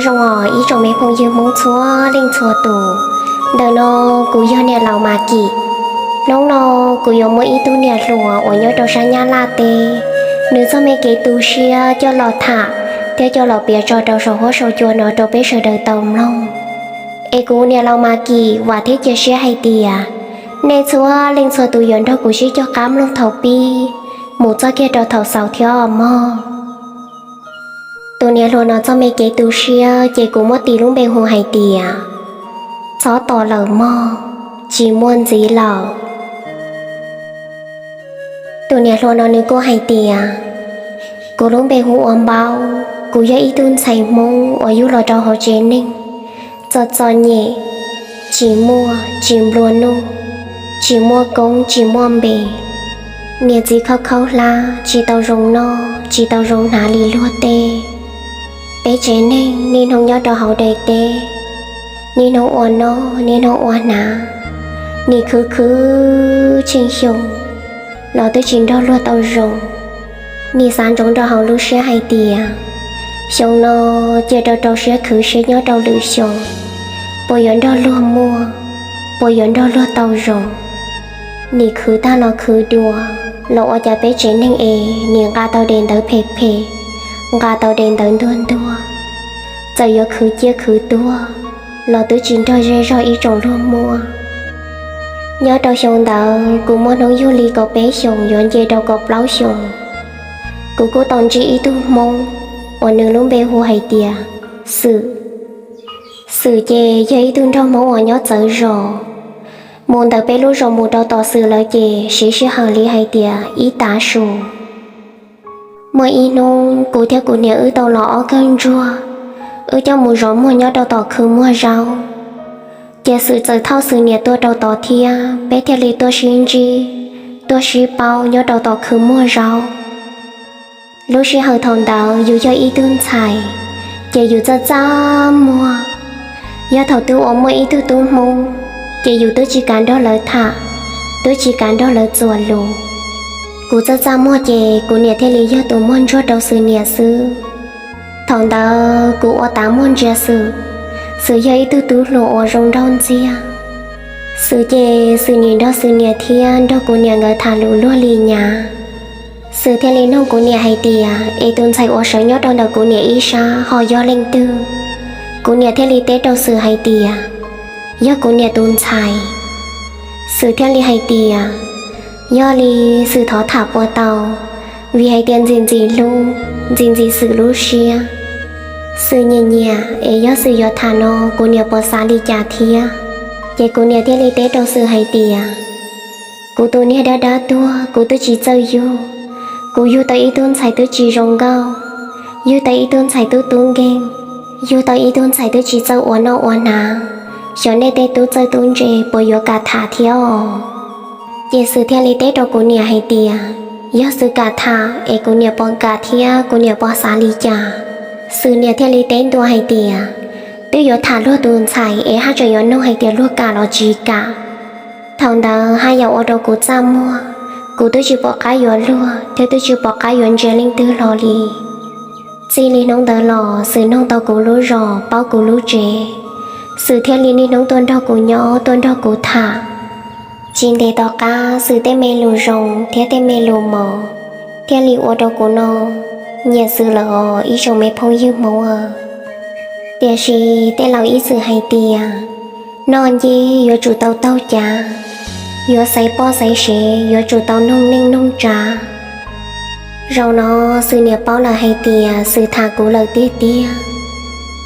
Zoo os ib tsoom me phooj ywg Hmoob txhua leej txhua tus, ntawm no kuv yog niam laus Mas Kim. Hnub no kuv yuav muaj ib tug niam hluas uas nyob rau sab Nyab Laj teb, nws txoj me kev tu siab coj los tham thiab coj los piav tso rau saum huab saum cua no rau peb sawv daws tau mloog. Es kuv niam laus Mas Kim vam thiab cia siab hais tias nej txhua leej txhua tus yuav nrog kuv sib cog qab mloog thaum pib mus txog kiag rau thaum xaus thiab os mog. Tus niam hluas no txoj me kev tu siab ces kuv muab tis lub npe hu hais tias txhob tos lawm mog, tsis muaj ntxiv lawm. Tus niam hluas no nws kuj hais tias kuv lub npe hu ua Npaub, kuv yog ib tug ntxhais Hmoob uas yug los rau hauv tsev neeg txom txom nyem, tsis muaj tsis nplua nuj, tsis muaj koob tsis muaj npe. Niam txiv khaub khaub hlab, tsis tau zoo noj tsis tau zoo hnav li luag tej. Peb tsev neeg niaj hnub nyob rau hauv daim teb, niaj hnub ua noj niaj hnub ua hnav, nim khwv khwv tsheej xyoo los twb tsis nrog luag tau zoo. Nim xav ntsoov rau hauv lub siab hais tias xyoo no cia rau rau siab khwv siab nyob rau lwm xyoo, puas yuav nrog luag muaj, puas yuav nrog luag tau zoo. Nim khwv tag los khwv dua, los ua cas peb tsev neeg es nim nqa tau daim ntawv phem phem, nqa tau daim ntawv ntuag ntuag. Txawm yuav khwv ciaj khwv tuag los twb tsis nrog zej zog ib tsoom luag muaj. Nyob rau xyoo ntawd kuv muaj hnub yug li kaum peb xyoos yuav nce rau kaum plaub xyoos. Kuv kuj tau ntsib ib tug Hmoob uas nws lub npe hu hais tias Xwm. Xwm ces yog ib tug nraug Hmoob uas nyob txawv zos. Mus ntawm peb lub zos mus rau tom Xwm lawv ces siv sij hawm li hais tias ib tav su. Muaj ib hnub kuv thiab kuv niam wb tau los ob kawg ntsuag, wb coj mus zov muag nyob rau tom khw muag zaub. Ces Xwm txawm thauj Xwm niam tuaj rau tod thiab peb thiaj li tuaj sib ntsib, tuaj sib paub nyob rau tom khw muag zaub. Lub sij hawm thaum ntawd yus yog ib tug ntxhais, ces yus txaj txaj muag. Yog thaum twg uas muaj ib tug tub Hmoob, ces yus twb tsis kam nrog lawv tham, twb tsis kam nrog lawv txuas lus. Kuv txaj txaj muag ces kuv niam thiaj li yog tus muag ntsuag rau Xwm niam xwb. Thaum ntawd kuv ua tav muag ntsia Xwm, Xwm yog ib tug tub hluas uas zoo nraug ntxiag. Xwm ces Xwm nim nrog Xwm niam thiab nrog kuv niam nkawd tham lus luag li nyav. Xwm thiaj li nug kuv niam hais tias es tus ntxhais uas sawv nyob rau ntawm kuv niam ib sab ho yog leej twg? Kuv niam thiaj li teb rau Xwm hais tias yog kuv niam tus ntxhais. Xwm thiaj li hais tias yog li Xwm thov tham puas tau, vim hais tias ntxim ntxim hlub, ntxim ntxim Xwm lub siab. Xwm nyiam nyiam es yog Xwm yuav tham no kuv niam puas xav li cas thiab. Ces kuv niam thiaj li teb rau Xwm hais tias kuv tus niag dab dab tuag kuv twb tsis txawj yug. Kuv yug tau ib tug ntxhais twb tsis zoo nkauj, yug tau ib tug ntxhais tub tub nkeeg, yug tau ib tug ntxhais twb tsis txawj ua noj ua hnav. Xyov nej tej tub txawj tub ntse puas yuav kam tham thiab os? Ces Xwm thiaj li teb rau kuv niam hais tias yog Xwm kam tham es kuv niam puas kam thiab kuv niam puas xav li cas. Xwm niam thiaj li teb ntua hais tias twb yuav tham luag tus ntxhais es haj tseem yuav nug hais tias luag kam los tsis kam. Thaum ntawd haj yam ua rau kuv txaj muag, kuv twb tsis pom qab yuav luag thiab twb tsis pom qab yuav ntsia leej twg hlo li. Txij li hnub ntawd los Xwm noog tau kuv lub zos, paub kuv lub tsev. Xwm thiaj li niaj hnub tuaj nrog kuv nyob, tuaj nrog kuv tham. Tsis ntev tom qab Xwm tej me lus zoo thiab tej me lus mos thiaj li ua rau kuv no nyiam Xwm lawm os ib tsoom me phooj ywg Hmoob. Tiam sis tej laus ib txwm hais tias noj nceb yuav tsum tau taug cav, yuav xaiv poj xaiv sev yuav tsum tau noog neej noog tsav. Zaum no Xwm niam paub lawm hais tias Xwm tham kuv lawm tiag tiag,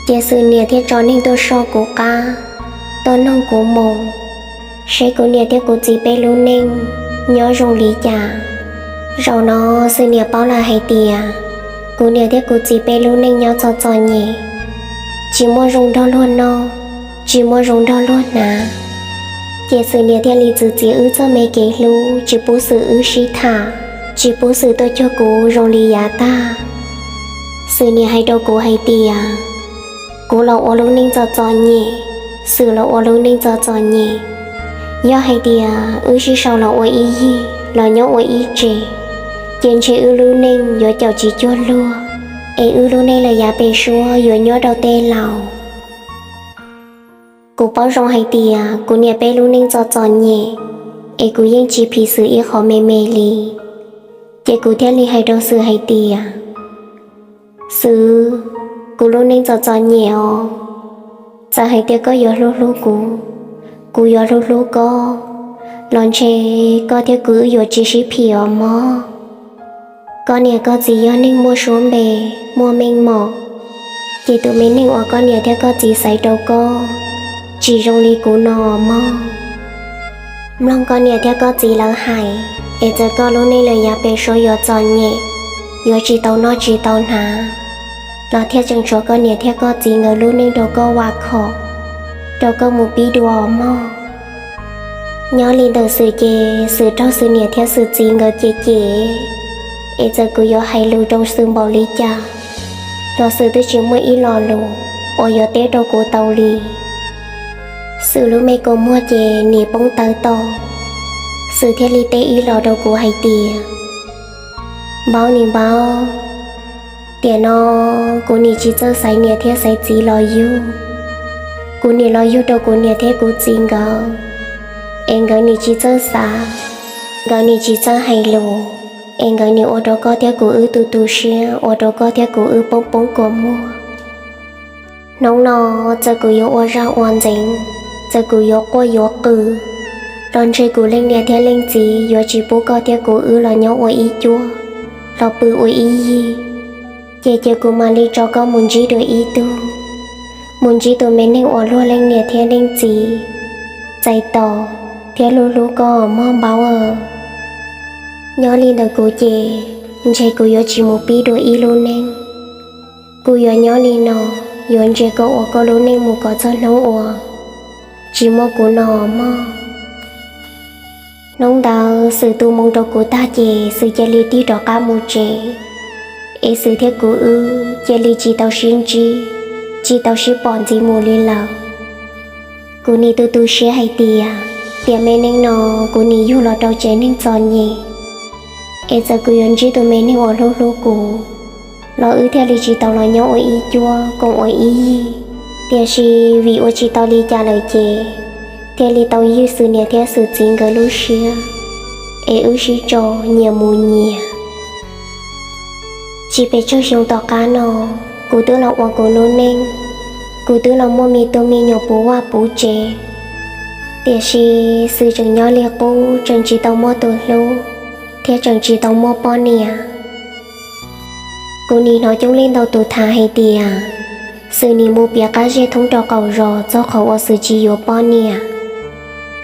ces Xwm niam thiaj tso neeg tuaj soj kuv qab, tuaj noog kuv mus, seb kuv niam thiab kuv txiv peb lub neej nyob zoo li cas. Zaum no Xwm niam paub lawm hais tias kuv niam thiab kuv txiv peb lub neej nyob txom txom nyem, tsis muaj zoo nrog luag noj, tsis muaj zoo nrog luag hnav. Ces Xwm niam thiaj li txwv txiav wb txoj me kev hlub, tsis pub Xwm wb sib tham, tsis pub Xwm tuaj cuag kuv zoo li yav tag. Xwm niam hais rau kuv hais tias kuv los ua lub neej txom txom nyem, Xwm los ua lub neej txom txom nyem. Yog hais tias wb sib sau los ua ib yig, los nyob ua ib tsev, ces ntshe wb lub neej yuav caum tsis cuag luag. es wb lub neej lawm yav pem suab yuav nyob rau tej laus. Kuv paub zoo hais tias kuv niam peb lub neej txom txom nyem, es kuv yeej tsis phim Xwm ib qho me me li. Ces kuv thiaj li hais rau Xwm hais tias, Xwm, kuv lub neej txom txom nyem os. Txawm hais tias koj yuav hlub hlub kuv, kuv yuav hlub hlub koj, los ntshe koj thiab kuv wb yuav tsis sib phim os mog. Koj niam koj txiv yog neeg muaj suab npe, muaj meej mom, ces tus me neeg uas koj niam thiab koj txiv xaiv rau koj tsis zoo li kuv no mog. Mloog koj niam thiab koj txiv lawv hais, es txawm koj lub neej lawm yav pem suab yuav txom nyem, yuav tsis tau noj tsis tau hnav, los thiaj tseem tshuav koj niam thiab koj txiv nkawd lub neej rau koj vam khom, rau koj mus pib dua os mog. Nyob li ntawm Xwm ces Xwm raug Xwm niam thiab Xwm txiv nkawd cem cem, es txawm kuv yuav hais lus rau Xwm npaum li cas los Xwm twb tsis muaj ib lo lus uas yuav teb rau kuv tau li. Xwm lub me kua muag ces nim poob tawv to, Xwm thiaj li teb ib los rau kuv hais tias, Npaub, nim npaub, tiam no kuv nim tsis txawj xaiv niam thiab xaiv txiv los yug. Kuv nim los yug rau kuv niam thiab kuv txiv nkawd, es nkawd nim tsis txawj xav, nkawd nim tsis txawj hais lus, es nkawd nim ua rau koj thiab kuv wb tu tu siab, ua rau koj thiab kuv wb poob poob kua muag. Hnub no txawm kuv yuav ua zaj ua ntxeev, txawm kuv yuav quaj yuav qw, los ntshe kuv leej niam thiab leej txiv yuav tsis pub koj thiab kuv wb los nyob ua ib cuab, los pw ua ib yig. Ces cia kuv mam li tso koj mus ntsib dua ib tug, mus ntsib tus me neeg uas luag leej niam thiab leej txiv txais tos thiab hlub hlub koj mog npaub. Nyob li ntawm kuv ces ntshe kuv yuav tsis mus pib dua ib lub neej. Kuv yuav nyob li no, yuav ntsia koj ua koj lub neej mus kom txog hnub uas tsis muaj kuv no mog. Hnub ntawd Xwm tu moo rau kuv tag ces Xwm cia li tig rov qab mus tsev, es Xwm thiab kuv wb cia li tsis tau sib ntsib, tsis tau sib pom ntxiv mus li lawm. Kuv nim tu tu siab hais tias, tiam me neej no kuv nim yug los rau tsev neeg txom nyem, es txawm kuv yuav ntsib tus me neeg uas hlub hlub kuv, los wb thiaj li tsis tau los nyob ua ib cuab koom ua ib yig. Tiam sis vim ua tsis tau li cas lawm ces thiaj li tau ywj Xwm niam thiab Xwm txiv nkawd lub siab, es wb sib tso nyias mus nyias. Tsis pes tsawg xyoo tom qab no, kuv twb los ua kuv lub neej, kuv twb los muaj me tub me nyuam puv vaj puv tsev, tiam sis Xwm tseem nyob li qub, tseem tsis tau muaj tus hlub, thiab tseem tsis tau muaj poj niam. Kuv nim hnov coob leej ntau tus tham hais tias Xwm nim mus piav qab zej thoob rau qaum zos txog qhov uas Xwm tsis yuav poj niam.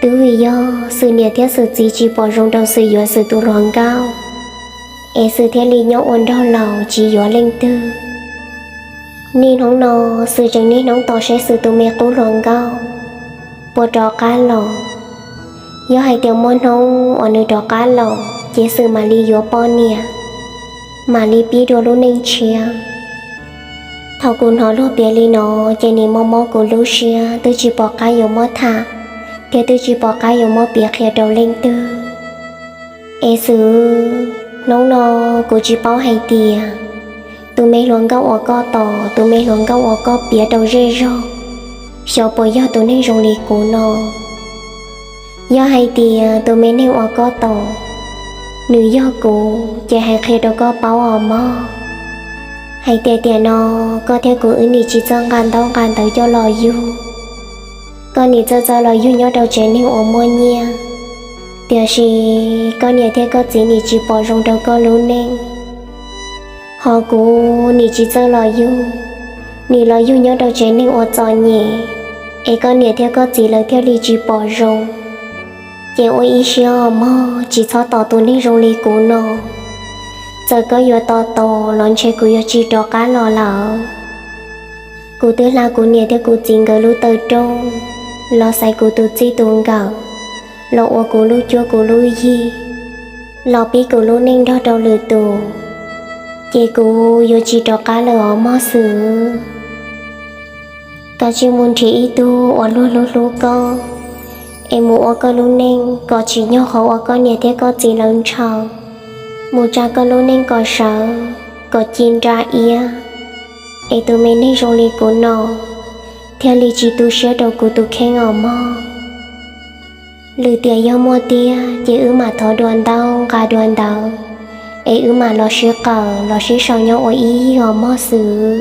Twb vim yog Xwm niam thiab Xwm txiv tsis pom zoo rau Xwm yuav Xwm tus hluas nkauj, es Xwm thiaj li nyob ua nraug laus tsis yuav leej twg. Niaj hnub no, Xwm tseem niaj hnub tos seb Xwm tus me qub hluas nkauj puas rov qab los. Yog hais tias muaj hnub uas nws rov qab los ces Xwm mam li yuav poj niam, mam li pib dua lub neej tshiab. Thaum kuv hnov luag piav li no, ces nim mob mob kuv lub siab, twb tsis pom qab yuav muab tham, thiab twb tsis pom qab yuav muab piav qhia rau leej twg. Es Xwm, hnub no kuv tsis paub hais tias tus me hluas nkauj uas koj tos, tus me hluas nkauj uas koj piav rau zej zog, xyov puas yog tus neeg zoo li kuv no. Yog hais tias tus me neeg uas koj tos nws yog kuv, ces hais qhia rau koj paub os mog, hais tias tiam no koj thiab kuv wb nim tsis txawj nqa ntaub nqa ntawv coj los yug. Koj nim txawj txawj los yug nyob rau tsev neeg uas muaj nyiaj, tiam sis koj niam thiab koj txiv nim tsis pom zoo rau koj lub neej. Ho kuv nim tsis txawj los yug, nim los yug nyob rau tsev neeg uas txom nyem, es koj niam thiab koj txiv lawv thiaj li tsis pom zoo. Ces ua ib siab os mog, tsis txhob tos tus neeg zoo li kuv no. Txawm koj yuav tos tos los ntshe kuv yuav tsis rov qab los lawm. Kuv twb hla kuv niam thiab kuv txiv nkawd lub taw rooj, los xaiv kuv tus txij tus nkawm, los ua kuv lub cuab kuv lub yig, los pib kuv lub neej nrog rau lwm tus, ces kuv yuav tsis rov qab lawm os mog Xwm. Koj cia li mus nrhiav ib tug uas luag hlub hlub koj, es mus ua koj lub neej kom tsim nyog qhov uas koj niam thiab koj txiv lawv ntshaw. Mus tsa koj lub neej kom sawv, kom ci nra iab, Es tus me neeg zoo li kuv no thiaj li tsis tu siab rau kuv tus kheej os mog. Lwm tiam yog muaj tiag ces wb mam thov dua ntaub nqa dua ntawv, es wb mam los sib qawm los sib sau nyob ua ib yig os mog xwb.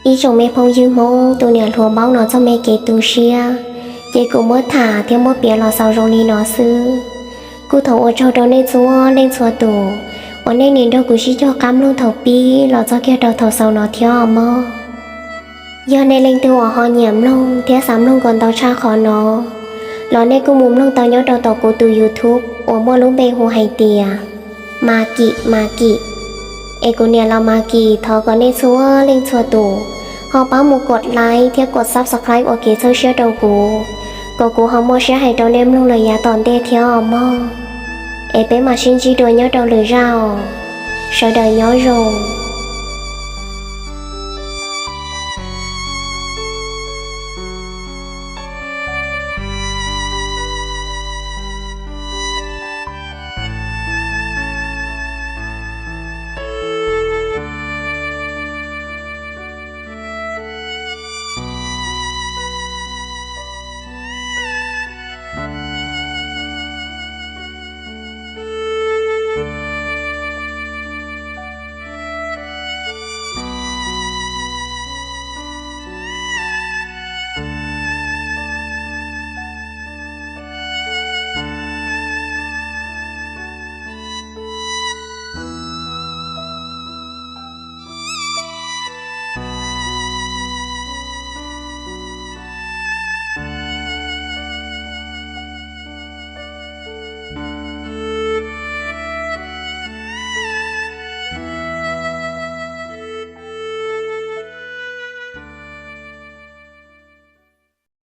Ib tsoom me phooj ywg Hmoob, tus niam hluas Npaub no txoj me kev tu siab ces kuv muab tham thiab muab piav los xaus zoo li no xwb. Kuj thov ua tsaug rau nej txhua leej txhua tus uas nej nim nrog kuv sib cog qab mloog thaum pib los txog kiag rau thaum xaus no thiab os mog. Yog nej leej twg uas ho nyiam mloog thiab xav mloog kom ntau tshaj qhov no, los nej kuj mus mloog tau nyob rau tom kuv tus YouTube uas muaj lub npe hu hais tias Mas Kim Mas Kim. Es kuv niam los Mas Kim thov kom nej txhua leej txhua tus ho pab mus kos like thiab kos subscribe ua kev txhawb siab rau kuv, kom kuv ho muaj siab hais rau nej mloog lawm yav tom ntej thiab os mog. Es peb mam sib ntsib dua nyob rau lwm zaj os. Sawv daws nyob zoo.